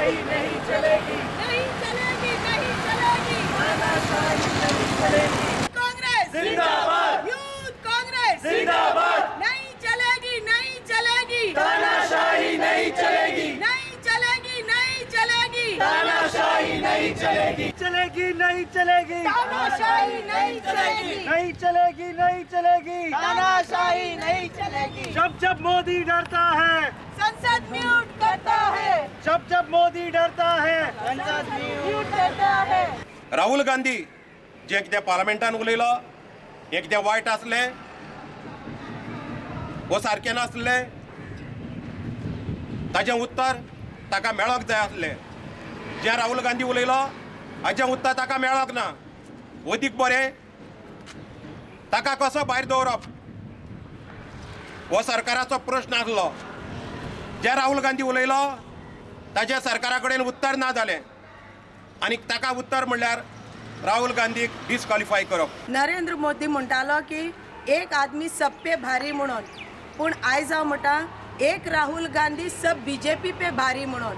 तानाशाही नहीं चलेगी। नहीं चलेगी, नहीं चलेगी। तानाशाही नहीं चलेगी। कांग्रेस जिंदाबाद। यूथ कांग्रेस जिंदाबाद। नहीं चलेगी, नहीं चलेगी। तानाशाही नहीं चलेगी। नहीं चलेगी, नहीं चलेगी। तानाशाही नहीं चलेगी। चलेगी, नहीं चलेगी। तानाशाही नहीं चलेगी। नहीं चलेगी, नहीं चलेगी। तानाशाही नहीं चलेगी। जब जब मोदी डरता है, संसद म्यूट करता है। जब जब मोदी डरता है, संसद म्यूट करता है। राहुल गांधी जे कितें पार्लमेंटान उलयलो हें कितें वायट आसलें वो सारकें नासलें? ताजें उत्तर ताका मेळोंक जाय आसलें. जें राहुल गांधी उलयलो हाजें उत्तर ताका मेळोंक ना. अदीक बरें ताका कसो भायर दवरप हो सरकाराचो प्रश्न आसलो. जे राहुल गांधी उलयलो ताजें सरकारा कडेन उत्तर ना जालें आनी ताका उत्तर म्हणल्यार राहुल गांधीक डिस्क्वॉलिफाय करप. नरेंद्र मोदी म्हणटालो की एक आदमी सब पे भारी म्हणून, पूण आयज हांव म्हणटा, एक राहुल गांधी सब बीजेपी पे भारी म्हणून.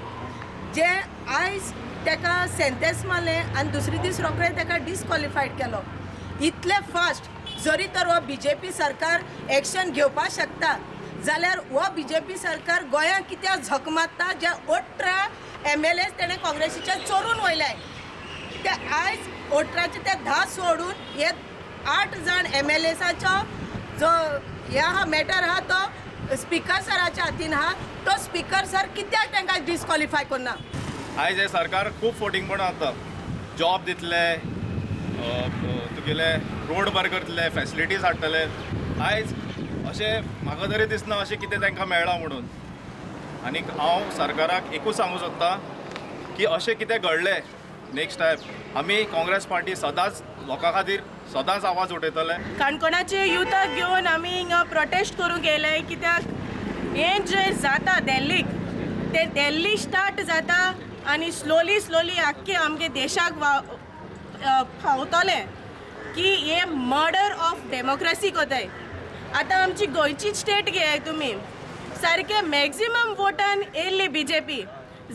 जे आयज तेका सेंटेन्स मारलें आनी दुसरे दीस रोखडे तेका डिस्क्वॉलिफायड केलो इतले फास्ट. जरी तर हो बीजेपी सरकार एक्शन घेवपाक शकता जाल्यार हो बीजेपी सरकार गोंयांत कित्याक झक मारता? जे 18 एमएलए तेणें काँग्रेसीचे चोरून वयले, ते आयज 18चे ते 10 सोडून हे आठ जाण एमएलएसाचो जो हे आहा, मॅटर आहा, तो स्पिकर सराच्या हातीन आहा. तो स्पिकर सर कित्याक तांकां डिस्क्वॉलिफाय करना? आयज हें सरकार खूब फोटिंगपणां जाता. जॉब दितले, तुगेले रोड बरे करतले, फॅसिलिटीज हाडटले. आयज अशें म्हाका तरी दिसना अशें कितें तांकां मेळ्ळां म्हणून. आनीक हांव सरकाराक एकूच सांगूंक सोदतां की अशें कितें घडलें नेक्स्ट टायम, आमी काँग्रेस पार्टी सदांच लोकां खातीर सदांच आवाज उठयतले. काणकोणाचे युथाक घेवन आमी हिंगा प्रोटेस्ट करूंक येयले, कित्याक हें जें जाता दिल्लीक, तें दिल्ली स्टार्ट जाता आनी स्लोली स्लोली आख्खे आमगे देशाक पावतलें की हे मर्डर ऑफ डेमोक्रेसी कोताय. आतां आमची गोंयची स्टेट घेयाय तुमी, सारके मॅक्झिमम वोटान येयल्ली बीजेपी,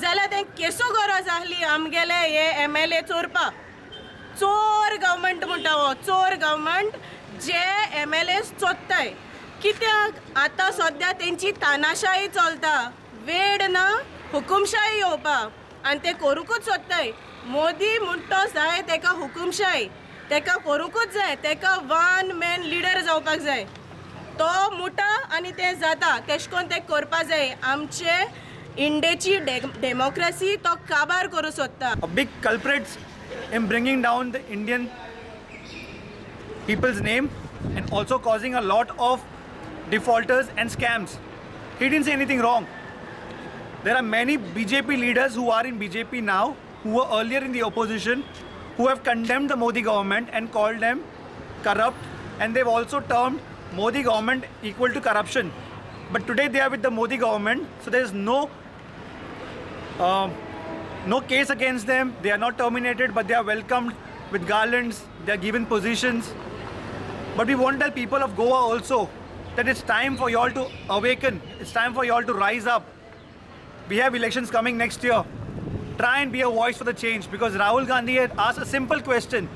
जाल्यार तें केसो गरज आहली आमगेले हे एमएलए चोरपाक? चोर गव्हर्मेंट म्हणटा हो, चोर गव्हर्मेंट जे एमएलए चोत्ताय. कित्याक आतां सद्या तेंची तानाशाही चलता. वेळ ना हुकुमशाही येवपाक आनी ते करूंकूच सोदताय. मोदी म्हणटा जाय तेका हुकुमशाही, तेका करूंकूच जाय. तेका वन मॅन लिडर जावपाक जाय. तो मुटा आनी तें जाता, तेश कोन तें करपा जाय. आमचे इंडियेची डेमोक्रेसी तो काबार करूं सोदता. A big culprits in bringing down the Indian people's name and also causing a lot of defaulters and scams. He didn't say anything wrong. There are many BJP leaders who are in BJP now, who were earlier in the opposition, who have condemned the Modi government and called them corrupt, and they've also termed Modi government equal to corruption. But today they are with the Modi government, so there is no case against them. They are not terminated, but they are welcomed with garlands. They are given positions. But we want to tell people of Goa also that it's time for y'all to awaken. It's time for y'all to rise up. We have elections coming next year. Try and be a voice for the change, because Rahul Gandhi had asked a simple question: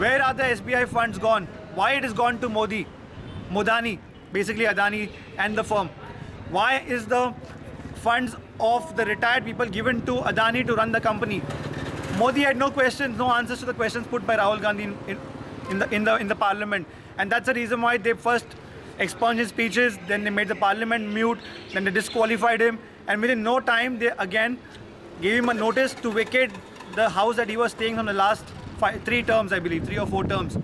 Where are the SBI funds gone? Why it has gone to Modi? Modani, basically Adani and the firm. Why is the funds of the retired people given to Adani to run the company? Modi had no questions, no answers to the questions put by Rahul Gandhi in the parliament. And that's the reason why they first expunged his speeches, then they made the parliament mute, then they disqualified him, and within no time they again gave him a notice to vacate the house that he was staying from the last five, three terms, I believe, three or four terms.